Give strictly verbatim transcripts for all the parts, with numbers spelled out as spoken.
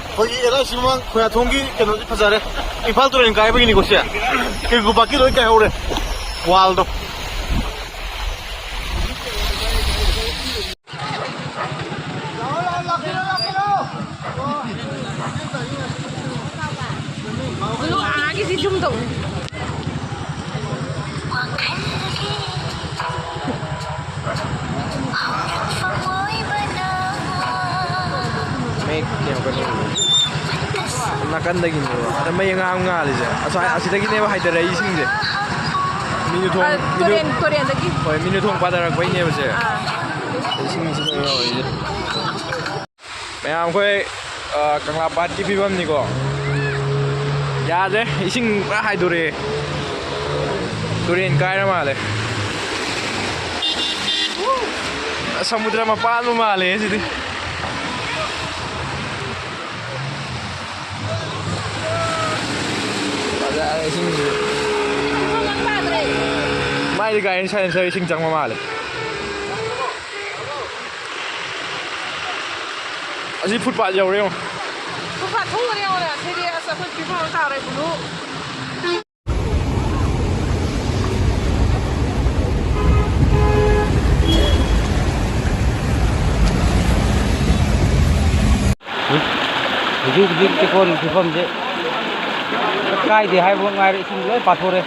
ꯑꯩꯈꯣꯏꯒꯤ L I C ꯃꯃꯥꯡ ꯈꯣꯌꯥꯊꯣꯡꯒꯤ ꯀꯩꯅꯣꯁꯤ ꯐꯖꯔꯦ꯫ ꯏꯝꯐꯥꯜ ꯇꯨꯔꯦꯜ ꯀꯥꯏꯕꯒꯤꯅꯤꯀꯣ ꯁꯦ꯫ ꯀꯩꯒꯨꯝꯕ ꯂꯣꯏ ꯀꯥꯏꯍꯧꯔꯦ꯫ ꯋꯥꯜꯗꯣ꯫ ꯑꯗꯨ ꯑꯥꯒꯤꯁꯤ ꯖꯨꯝ ꯇꯧ꯫ ꯃꯌꯦꯛ ꯀꯩꯅꯣ, ꯀꯩꯅꯣ, ꯅꯥꯀꯟꯗꯒꯤꯅꯦꯕ꯫ ꯑꯗ ꯃꯩ ꯑꯉꯥꯡ ꯉꯥꯜꯂꯤꯁꯦ꯫ ꯑꯁ꯭ꯋꯥꯏ, ꯑꯁꯤꯗꯒꯤꯅꯦꯕ ꯍꯥꯏꯊꯔꯛꯏꯁꯤꯡꯁꯦ꯫ ꯃꯤꯅꯨ ꯊꯣꯡ, ꯑ, ꯃꯤꯅꯨ-, ꯇꯨꯔꯦꯟ, ꯇꯨꯔꯦꯟꯗꯒꯤ꯫ ꯍꯣꯏ, ꯃꯤꯅꯨ ꯊꯣꯡ ꯄꯥꯊꯔꯛꯄꯩꯅꯦꯕ ꯁꯦ꯫ ꯑꯥ꯫ ꯏꯁꯤꯡꯁꯤꯗ ꯌꯥꯎꯔꯤꯁꯦ꯫ ꯃꯌꯥꯝ ꯑꯩꯈꯣꯏ, ꯑ, ꯀꯪꯂꯥ ꯄꯥꯠꯀꯤ ꯐꯤꯕꯝꯅꯤꯀꯣ꯫ ꯌꯥꯗ꯭ꯔꯦ, ꯏꯁꯤꯡ ꯄꯨꯔꯥ ꯍꯥꯏꯗꯣꯔꯛꯑꯦ꯫ ꯇꯨꯔꯦꯟ ꯀꯥꯏꯔ ꯃꯥꯜꯂꯦ꯫ ꯁꯃꯨꯗ꯭ꯔ ꯃꯄꯥꯟꯕꯨ ꯃꯥꯜꯂꯦ ꯁꯤꯗꯤ꯫ ꯐꯖꯔꯦ ꯏꯁꯤꯡꯁꯤꯗꯤ꯫ ꯃꯥꯏꯗꯤ ꯒꯥꯔꯤ ꯁꯥꯏꯂꯦꯟꯁꯔ ꯏꯁꯤꯡ ꯆꯪꯕ ꯃꯥꯜꯂꯦ꯫ ꯑꯁꯤ ꯐꯨꯠꯄꯥꯠ ꯌꯧꯔꯦ ꯌꯦꯡꯉꯣ꯫ ꯐꯨꯠꯄꯥꯠ ꯊꯣꯛꯎꯔꯦ ꯌꯦꯡꯉꯣꯅꯦ꯫ ꯁꯤꯗꯤ ꯑꯁ ꯑꯩꯈꯣꯏ ꯐꯤꯕꯝ ꯑꯃ ꯇꯥꯔꯦ ꯕꯨꯂꯨ꯫ ꯍꯧꯖꯤꯛ ꯍꯧꯖꯤꯛ ꯆꯦꯛꯀꯣꯟ ꯐꯤꯕꯝꯁꯦ ꯀꯥꯏꯗꯦ ꯍꯥꯏꯕ ꯉꯥꯏꯔꯦ, ꯏꯁꯤꯡ ꯂꯣꯏ ꯄꯥꯊꯣꯔꯛꯑꯦ꯫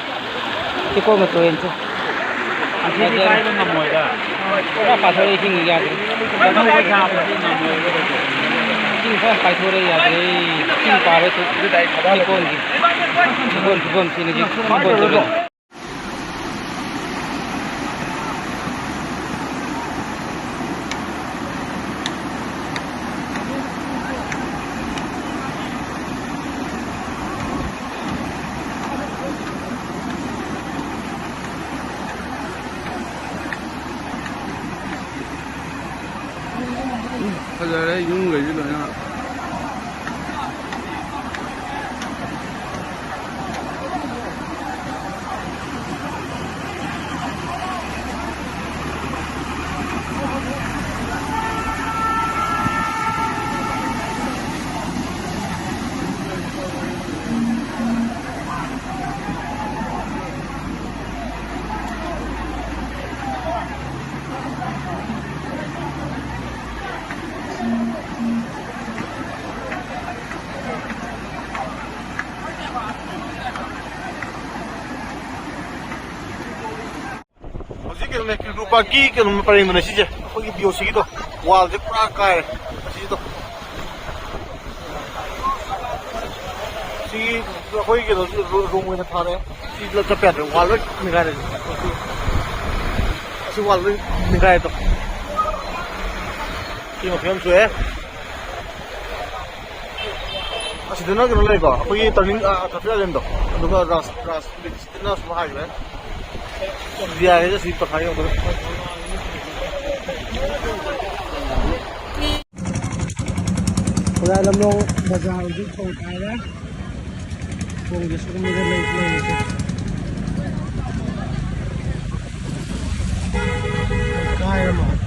ꯆꯦꯛꯀꯣꯟꯒ ꯇꯨꯔꯦꯟꯁꯦ꯫ ꯑꯁꯤꯗꯤ ꯀꯥꯏꯕ ꯉꯝꯃꯣꯏꯗ꯫ ꯄꯨꯔꯥ ꯄꯥꯊꯣꯔꯛꯑꯦ, ꯏꯁꯤꯡ ꯌꯥꯗ꯭ꯔꯦ꯫ ꯑꯅꯧꯕ ꯁꯥꯕꯗꯤ ꯉꯝꯃꯣꯏꯕ ꯀꯩꯁꯨ꯫ ꯏꯁꯤꯡ ꯈꯔ ꯄꯥꯏꯊꯣꯔꯛꯑꯦ, ꯌꯥꯗ꯭ꯔꯦ꯫ ꯏꯁꯤꯡ ꯄꯥꯔꯦ ꯇꯨ-, ꯂꯩꯀꯣꯜꯒꯤ꯫ ꯂꯩꯀꯣꯜ ꯐꯤꯕꯝꯁꯤꯅ ꯍꯧꯖꯤꯛ ꯂꯩꯀꯣꯜ ꯐꯤꯕꯝ꯫ ꯐꯖꯔꯦ ꯌꯨꯝꯈꯩꯁꯨ ꯂꯣꯏꯅ꯫ ꯀ꯭ꯔꯨ ꯄꯥꯔꯛꯀꯤ ꯀꯩꯅꯣ ꯄꯔꯦꯡꯗꯨꯅꯦ ꯁꯤꯁꯦ, ꯑꯩꯈꯣꯏꯒꯤ ꯕꯤ ꯑꯣ ꯁꯤꯒꯤꯗꯣ꯫ ꯋꯥꯜꯁꯦ ꯄꯨꯔꯥ ꯀꯥꯏꯔꯦ ꯑꯁꯤꯗꯣ꯫ ꯁꯤꯒꯤ ꯑꯩꯈꯣꯏ ꯀꯩꯅꯣꯁꯤ ꯔꯨ-, ꯔꯨꯝ ꯑꯣꯏꯅ ꯊꯥꯔꯦ꯫ ꯁꯤ ꯂꯣꯏ ꯆꯠꯄ ꯌꯥꯗ꯭ꯔꯦ, ꯋꯥꯜ ꯂꯣꯏ ꯅꯤꯡꯒꯥꯏꯔꯦ꯫ ꯑꯁꯤ ꯋꯥꯜ ꯂꯣꯏ ꯅꯤꯡꯒꯥꯏꯔꯦ ꯇꯣ꯫ ꯁꯤ ꯃꯐꯝ ꯌꯥꯝ ꯁꯣꯛꯑꯦ꯫ ꯑꯁꯤꯗꯅ ꯀꯩꯅꯣ ꯂꯩꯀꯣ, ꯑꯩꯈꯣꯏꯒꯤ ꯇꯔꯅꯤꯡ, ꯑꯥ, ꯇ꯭ꯔꯥꯐꯤꯛ ꯑꯥꯏꯂꯦꯟꯗꯣ, ꯑꯗꯨꯒ ꯔꯥꯁ, ꯔꯥꯁ ꯂꯤꯠꯁꯤꯅ ꯁꯨꯝ ꯍꯥꯏꯈ꯭ꯔꯦ꯫ ꯌꯥꯔꯦ, ꯑꯁꯤ ꯇꯪꯈꯥꯏ ꯌꯧꯗꯣꯔꯦ꯫ ꯈꯨꯔꯥꯏ ꯂꯝꯂꯣꯡ ꯕꯖꯥꯔ ꯍꯧꯖꯤꯛ ꯊꯣꯡ ꯈꯥꯏꯔꯦ꯫ ꯊꯣꯡꯁꯦ ꯁꯤꯒꯨꯝꯕꯗ ꯂꯩ-, ꯂꯩꯔꯤꯁꯦ꯫ ꯀꯥꯏꯔ ꯃꯥꯜꯂꯦ꯫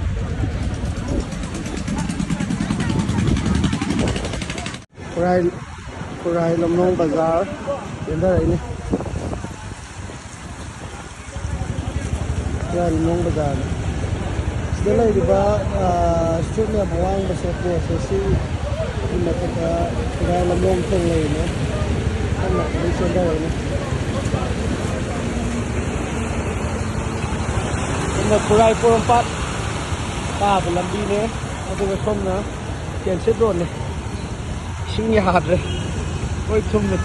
ꯈꯨꯔꯥꯏ, ꯈꯨꯔꯥꯏ ꯂꯝꯂꯣꯡ ꯕꯖꯥꯔ ꯆꯦꯟꯊꯔꯛꯏꯅꯦ꯫ ꯈꯨꯔꯥꯏ ꯂꯝꯂꯣꯡ ꯕꯖꯥꯔꯅꯤ꯫ ꯁꯤꯗ ꯂꯩꯔꯤꯕ, ꯑꯥ, ꯁ꯭ꯇ꯭ꯔꯤꯠ ꯂꯦꯝꯞ ꯑꯋꯥꯡꯕꯁꯦ, ꯄꯣꯁꯁꯦ ꯁꯤꯒꯤ ꯃꯊꯛꯇ ꯈꯨꯔꯥꯏ ꯂꯝꯂꯣꯡ ꯊꯣꯡ ꯂꯩꯔꯤꯅꯦ꯫ ꯀꯟꯅ ꯑꯗꯨꯝ ꯆꯦꯟꯊꯔꯛꯏꯅꯦ꯫ ꯁꯣꯝꯗ ꯈꯨꯔꯥꯏ ꯄꯣꯔꯣꯝꯄꯥꯠ ꯇꯥꯕ ꯂꯝꯕꯤꯅꯦ꯫ ꯑꯗꯨꯒ ꯁꯣꯝꯅ ꯀꯦꯟꯁꯦꯠ ꯔꯣꯗꯅꯦ꯫ ꯏꯁꯤꯡ ꯌꯥꯗ꯭ꯔꯦ꯫ ꯂꯣꯏ ꯊꯨꯝꯃꯦ꯫